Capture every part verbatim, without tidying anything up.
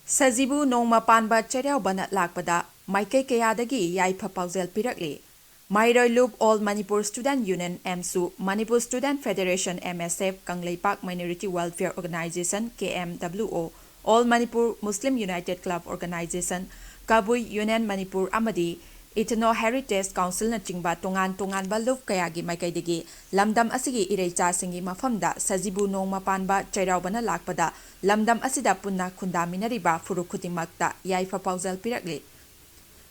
ꯁꯖꯤꯕꯨ ꯅꯣꯡꯃ ꯄꯥꯟꯕ ꯆꯩꯔꯥꯎꯕꯅ ꯂꯥꯛꯄꯗ ꯃꯥꯏꯀꯩ ꯀꯌꯥꯗꯒꯤ ꯌꯥꯏꯐ ꯄꯥꯎꯖꯦꯜ ꯄꯤꯔꯛꯂꯤ꯫ ꯃꯍꯩꯔꯣꯏ ꯂꯨꯞ, All Manipur Student Union, ꯑꯦꯝꯁꯨ, Manipur Student Federation, M S F, Kangleipak Minority Welfare Organization, K M W O, All Manipur Muslim United Club Organization, Kabui Union Manipur ꯑꯃꯗꯤ Ethno Heritage Councilꯅꯆꯤꯡꯕ ꯇꯣꯉꯥꯟ ꯇꯣꯉꯥꯟꯕ ꯂꯨꯞ ꯀꯌꯥꯒꯤ ꯃꯥꯏꯀꯩꯗꯒꯤ ꯂꯝꯗꯝ ꯑꯁꯤꯒꯤ ꯏꯔꯩꯆꯥꯁꯤꯡꯒꯤ ꯃꯐꯝꯗ ꯁꯖꯤꯕꯨ ꯅꯣꯡꯃ ꯄꯥꯟꯕ ꯆꯩꯔꯥꯎꯕꯅ ꯂꯥꯛꯄꯗ ꯂꯝꯗꯝ ꯑꯁꯤꯗ ꯄꯨꯟꯅ ꯈꯨꯟꯗꯥꯃꯤꯟꯅꯔꯤꯕ ꯐꯨꯔꯨꯞ ꯈꯨꯗꯤꯡꯃꯛꯇ ꯌꯥꯏꯐ ꯄꯥꯎꯖꯦꯜ ꯄꯤꯔꯛꯂꯤ꯫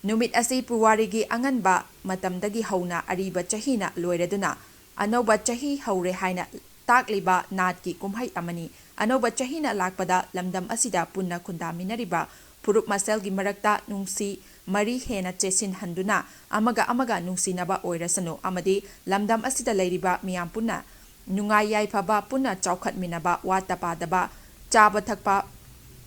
ꯅꯨꯃꯤꯠ ꯑꯁꯤ ꯄꯨꯋꯥꯔꯤꯒꯤ ꯑꯉꯟꯕ ꯃꯇꯝꯗꯒꯤ ꯍꯧꯅ ꯑꯔꯤꯕ ꯆꯍꯤꯅ ꯂꯣꯏꯔꯗꯨꯅ ꯑꯅꯧꯕ ꯆꯍꯤ ꯍꯧꯔꯦ ꯍꯥꯏꯅ ꯇꯥꯛꯂꯤꯕ ꯅꯥꯠꯀꯤ ꯀꯨꯝꯍꯩ ꯑꯃꯅꯤ꯫ ꯑꯅꯧꯕ ꯆꯍꯤꯅ ꯂꯥꯛꯄꯗ ꯂꯝꯗꯝ ꯑꯁꯤꯗ ꯄꯨꯟꯅ ꯈꯨꯟꯗꯥꯃꯤꯟꯅꯔꯤꯕ ꯐꯨꯔꯨꯞ ꯃꯁꯦꯜꯒꯤ ꯃꯔꯛꯇ ꯅꯨꯡꯁꯤ ꯃꯔꯤ ꯍꯦꯟꯅ ꯆꯦꯠꯁꯤꯟꯍꯟꯗꯨꯅ ꯑꯃꯒ ꯑꯃꯒ ꯅꯨꯡꯁꯤꯅꯕ ꯑꯣꯏꯔꯁꯅꯨ ꯑꯃꯗꯤ ꯂꯝꯗꯝ ꯑꯁꯤꯗ ꯂꯩꯔꯤꯕ ꯃꯤꯌꯥꯝ ꯄꯨꯟꯅ ꯅꯨꯡꯉꯥꯏ ꯌꯥꯏꯐꯕ, ꯄꯨꯟꯅ ꯆꯥꯎꯈꯠꯃꯤꯟꯅꯕ, ꯋꯥꯠꯇ ꯄꯥꯗꯕ, ꯆꯥꯕ ꯊꯛꯄ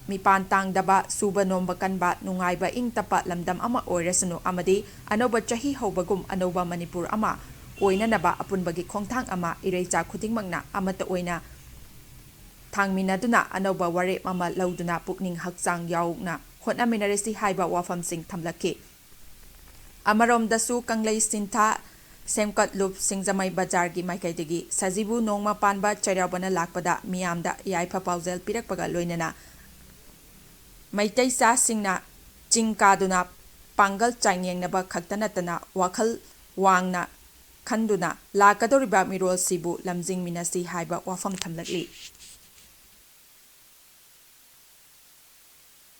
ꯃꯤꯄꯥꯟ ꯇꯥꯡꯗꯕ, ꯁꯨꯕ ꯅꯣꯝꯕ ꯀꯟꯕ, ꯅꯨꯡꯉꯥꯏꯕ ꯏꯪ ꯇꯞꯄ ꯂꯝꯗꯝ ꯑꯃ ꯑꯣꯏꯔꯁꯅꯨ ꯑꯃꯗꯤ ꯑꯅꯧꯕ ꯆꯍꯤ ꯍꯧꯕꯒꯨꯝ ꯑꯅꯧꯕ ꯃꯅꯤꯄꯨꯔ ꯑꯃ ꯑꯣꯏꯅꯅꯕ ꯑꯄꯨꯟꯕꯒꯤ ꯈꯣꯡꯊꯥꯡ ꯑꯃ ꯏꯔꯩꯆꯥ ꯈꯨꯗꯤꯡꯃꯛꯅ ꯑꯃꯠꯇ ꯑꯣꯏꯅ ꯊꯥꯡꯃꯤꯟꯅꯗꯨꯅ ꯑꯅꯧꯕ ꯋꯥꯔꯦꯞ ꯑꯃ ꯂꯧꯗꯨꯅ ꯄꯨꯛꯅꯤꯡ ꯍꯛꯆꯥꯡ ꯌꯥꯎꯅ ꯍꯣꯠꯅꯃꯤꯟꯅꯔꯁꯤ ꯍꯥꯏꯕ ꯋꯥꯐꯝꯁꯤꯡ ꯊꯝꯂꯛꯈꯤ꯫ ꯑꯃꯔꯣꯝꯗꯁꯨ ꯀꯪꯂꯩ ꯁꯤꯟꯊꯥ ꯁꯦꯝꯀꯠ ꯂꯨꯞ ꯁꯤꯡꯖꯃꯩ ꯕꯖꯥꯔꯒꯤ ꯃꯥꯏꯀꯩꯗꯒꯤ ꯁꯖꯤꯕꯨ ꯅꯣꯡꯃ ꯄꯥꯟꯕ ꯆꯩꯔꯥꯎꯕꯅ ꯂꯥꯛꯄꯗ ꯃꯤꯌꯥꯝꯗ ꯌꯥꯏꯐ ꯄꯥꯎꯖꯦꯜ ꯄꯤꯔꯛꯄꯒ ꯂꯣꯏꯅꯅ ꯃꯩꯇꯩꯆꯥꯁꯤꯡꯅ ꯆꯤꯡ ꯀꯥꯗꯨꯅ ꯄꯥꯡꯒꯜ ꯆꯥꯡꯌꯦꯡꯅꯕ ꯈꯛꯇ ꯅꯠꯇꯅ ꯋꯥꯈꯜ ꯋꯥꯡꯅ ꯈꯟꯗꯨꯅ ꯂꯥꯛꯀꯗꯧꯔꯤꯕ ꯃꯤꯔꯣꯜꯁꯤꯕꯨ ꯂꯝꯖꯤꯡꯃꯤꯟꯅꯁꯤ ꯍꯥꯏꯕ ꯋꯥꯐꯝ ꯊꯝꯂꯛꯂꯤ꯫